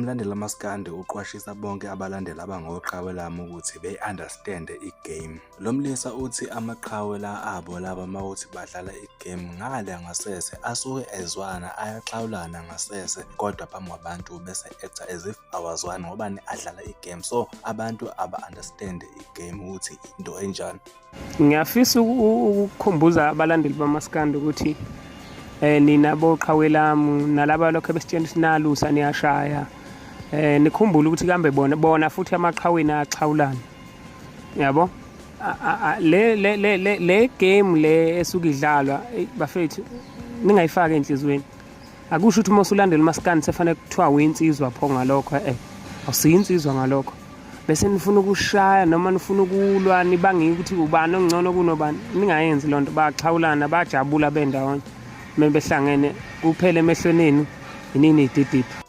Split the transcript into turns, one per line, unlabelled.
Umlandeli kamaskandi uqwashisa bonke abalandeli abangoqhawe lami ukuthi be-understand-e i-game. Lo mlisa uthi amaqhawe la abo laba mawuthi badlala i-game ngale ngasese asuke ezwana ayaxhawulana ngasese kodwa phambi kwabantu bese actor as if awazwani ngobani adlala i-game, so abantu aba-understand i-game ukuthi into enjani.
Ngiyafisa ukukhumbuza abalandeli bamaskandi ukuthi nina boqhawe lami nalaba lokho besitshela ukuthi nalusa niyashaya, nikhumbule ukuthi kambe bona bona futhi amaqhaweni ayaxhawulana, yabo. Le le le le le game le esuke idlalwa, bafethu, ningayifaki enhliziyweni. Akusho ukuthi uma usulandela umaskandi sefanele kuthiwa uyinsizwa pho ngalokho. Awusiyinsizwa ngalokho bese nifuna ukushaya noma nifuna ukulwa nibange ukuthi ubani ongcono kunobani. Ningayenzi loo nto. Baxhawulana, bajabula bendawonye uma behlangene, kuphela emehlweni enu inini ididiphi.